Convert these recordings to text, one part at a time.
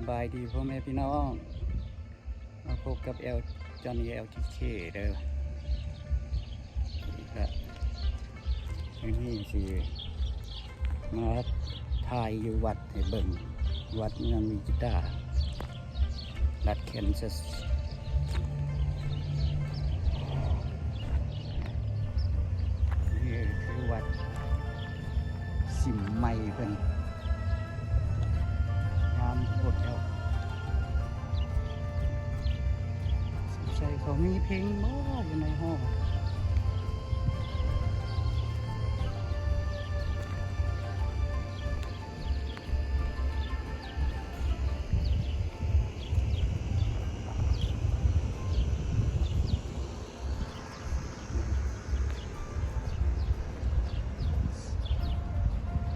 ສະບາຍດີພໍ່ແມ່ພີ່ນ້ອງ ມາພົບກັບແອລ ຈອນນີ ແອລ ທີ ເຄ ເດີ. ກະມື້ນີ້ຊິມາຖ່າຍຢູ່ວັດໃຫ້ເບິ່ງ ວັດເມືອງວິຈິຕາ ລັດແຄນຊັສ. ນີ້ຄືວັດສິມໃໝ່ເພິ່ນ ງາມໂພດແລ້ວ. ສົງໄສເຂົາມີເພງບໍ່ຢູ່ໃນຫໍ?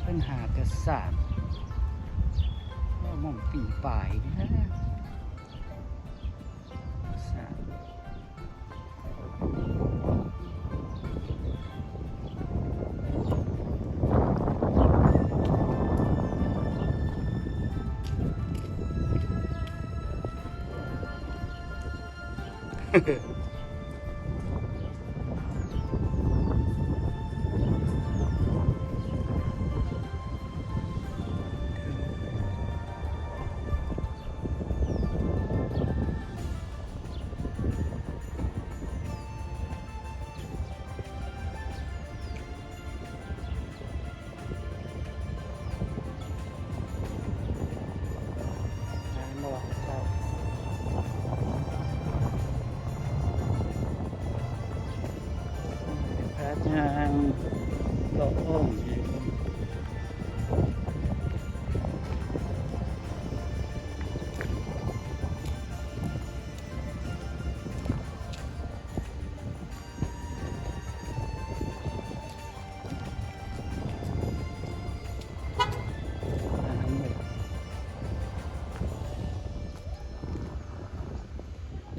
ເພິ່ນຫາແຕ່ສ້າງ ວ່າໝ່ອງປີປາຍນີ້ນະ ສ້າງ.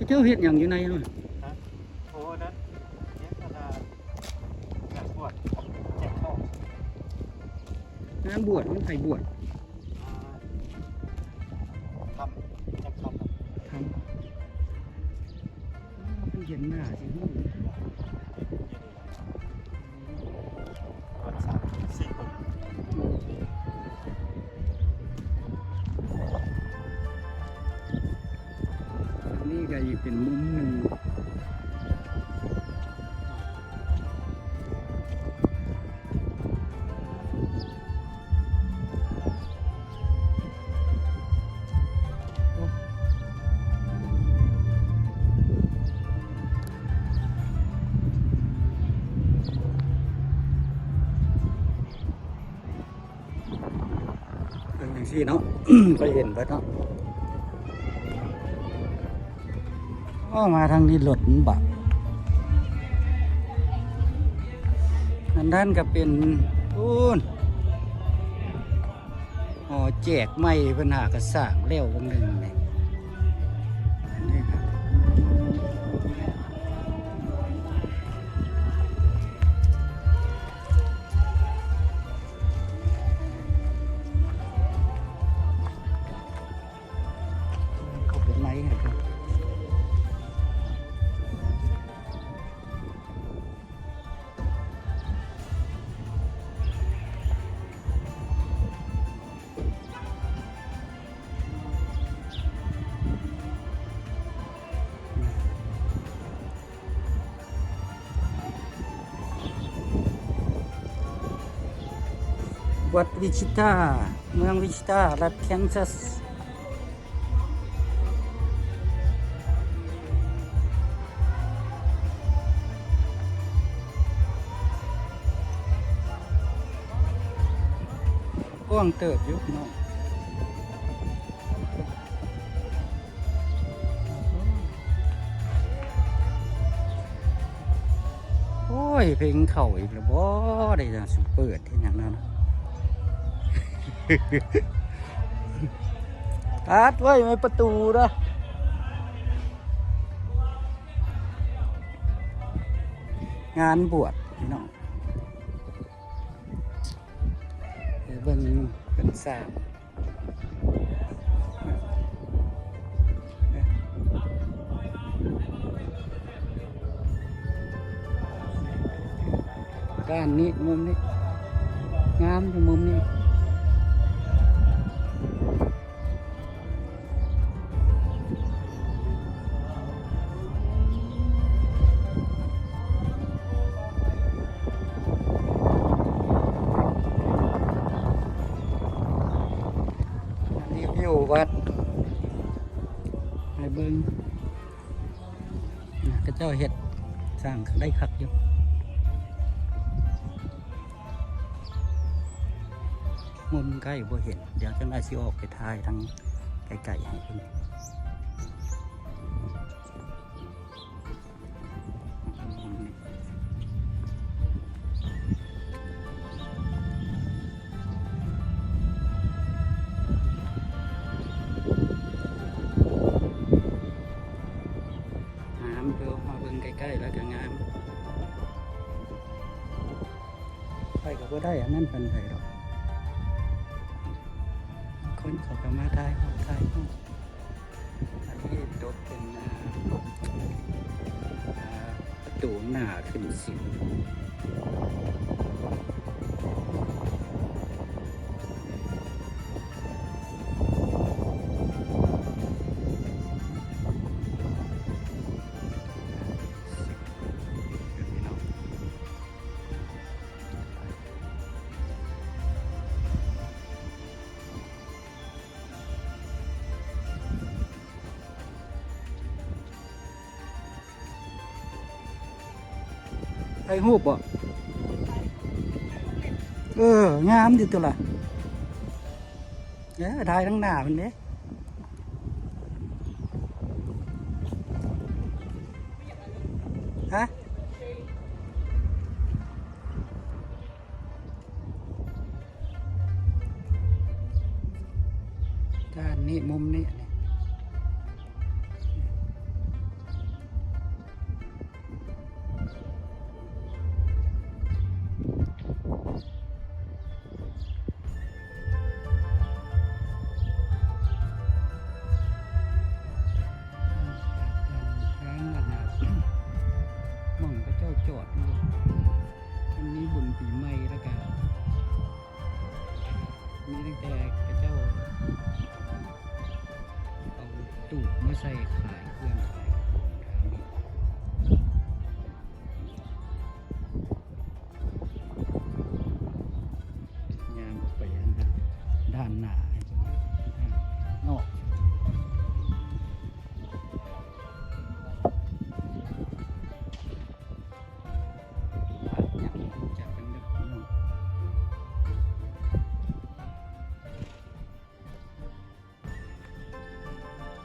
ເຈົ້າເຮັດຫຍັງຢູ່ໃນຫັ້ນ? ຮະ? ໂອ້ ນັ້ນ ເຮັດງານບວດ ແຈກຂອງ. ງານບວດ ມັນໃຜບວດ? ອ່າ ທຳ ຈັກທຳ ທຳ. ມັນເຫັນໜ້າຊິຮູ້. ປະມານສາມສີ່ຄົນ. ອັນນີ້ກໍອີກເປັນມຸມໜຶ່ງ. ເປັນຈັ່ງຊີ້ເນາະ ຂ້ອຍເຫັນເບິດເນາະ. ໂອ້ ມາທາງນີ້ລົດມັນບັງ. ອັນນັ້ນກໍເປັນ ພຸ້ນ ຫໍແຈກໃໝ່ ເພິ່ນຫາກະສ້າງແລ້ວວັງໜຶ່ງນີ້. ເຂົ້າໄປໃນຫັ້ນ. ວັດວິຈິຕາ ເມືອງວິຈິຕາ ລັດແຄນຊັສ. ກວ້າງເຕີບຢູ່ພີ່ນ້ອງ. ໂອ້ຍ ເພງເຂົ້າອີກແລ້ວບໍ? ໄດ້ຈັ່ງຊິເປີດເຮັດຫຍັງນັ້ນ? ອັດໄວ້ແມ່ປະຕູນະ. ງານບວດພີ່ນ້ອງ. ໄປເບິ່ງເພິ່ນສ້າງ. ດ້ານນີ້ ມຸມນີ້ ງາມຢູ່ມຸມນີ້. ອັນນີ້ວິວວັດ ໃຫ້ເບິ່ງ. ນະ ເຂົາເຈົ້າເຮັດສ້າງໄດ້ຄັກຢູ່. ມຸມໃກ້ບໍ່ເຫັນ ດຽວຈັ່ງໃດຊິອອກໄປຖ່າຍທາງໃກ້ໆໃຫ້ເບິ່ງ. ງາມ ເດີ ມາເບິ່ງໃກ້ໆແລ້ວກໍງາມ. ຂ້ອຍກໍບໍ່ໄດ້ອັນນັ້ນປານໃດດອກ ຄົນເຂົາກໍມາຖ່າຍຮູບ ຖ່າຍຮູບ. ອັນນີ້ຕົກເປັນ ອ່າ ອ່າ ປະຕູໜ້າຂຶ້ນສິນ. ຖ່າຍຮູບບໍ່? ເອີ ງາມຢູ່ຕົວະລະ. ເອີ ຖ່າຍທາງໜ້າເພິ່ນເດ້. ຮະ? ດ້ານນີ້ ມຸມນີ້ ອັນນີ້ ທາງອັນນ່າ ໝ່ອງເຂົາເຈົ້າຈອດຢູ່. ມັນມີບຸນປີໃໝ່ ແລ້ວກະມີຕັ້ງແຕ່ເຂົາເຈົ້າເອົາຕູບມາໃສ່ຂາຍເຄື່ອງຂາຍຂອງທາງນີ້. ຍ່າງອອກໄປອັນນັ້ນ ດ້ານໜ້າ ນອກ.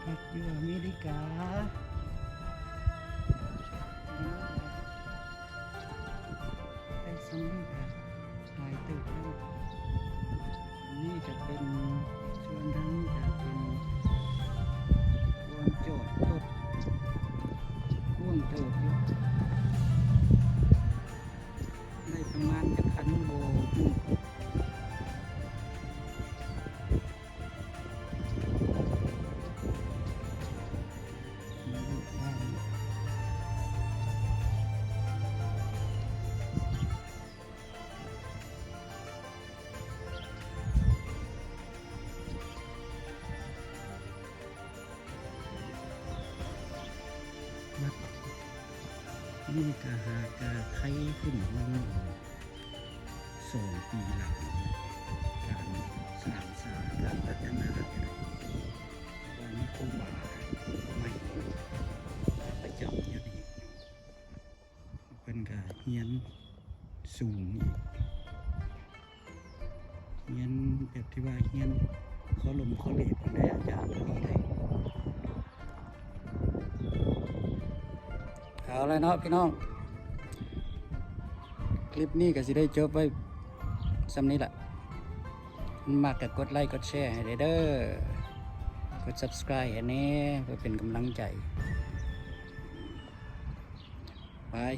ພັກຢູ່ອາເມລິກາ ໄດ້ສ່ຳນີ້ກະຫຼາຍເຕີບແລ້ວ. ອັນນີ້ຈະເປັນ ສ່ວນທາງນີ້ຈະເປັນບ່ອນຈອດລົດ ກວ້າງເຕີບຢູ່ ໄດ້ປະມານຈັກຄັນບໍ່ຮູ້. ມັດ ນີ້ກະຫາກະໄຄຂຶ້ນມາສອງປີຫຼັງ ການສ້າງສາ ການພັດທະນາ ການມີຄູບາໃໝ່ປະຈຳຢູ່ນີ້. ເພິ່ນກະຮຽນສູງອີກ ຮຽນແບບທີ່ວ່າຮຽນຄໍລົມຄໍເລດແດ່ ອາຈານຜູ້ນີ້ໄດ໋. ເອົາລະເນາະພີ່ນ້ອງ ຄລິບນີ້ກະຊິໄດ້ຈົບໄວ້ສ່ຳນີ້ລະ. ມັນມັກກະກົດໄລ້ກົດແຊໃຫ້ແດ່ເດີ ກົດ Subscribe ໃຫ້ແດ່ ເພື່ອເປັນກຳລັງໃຈ. ບາຍ.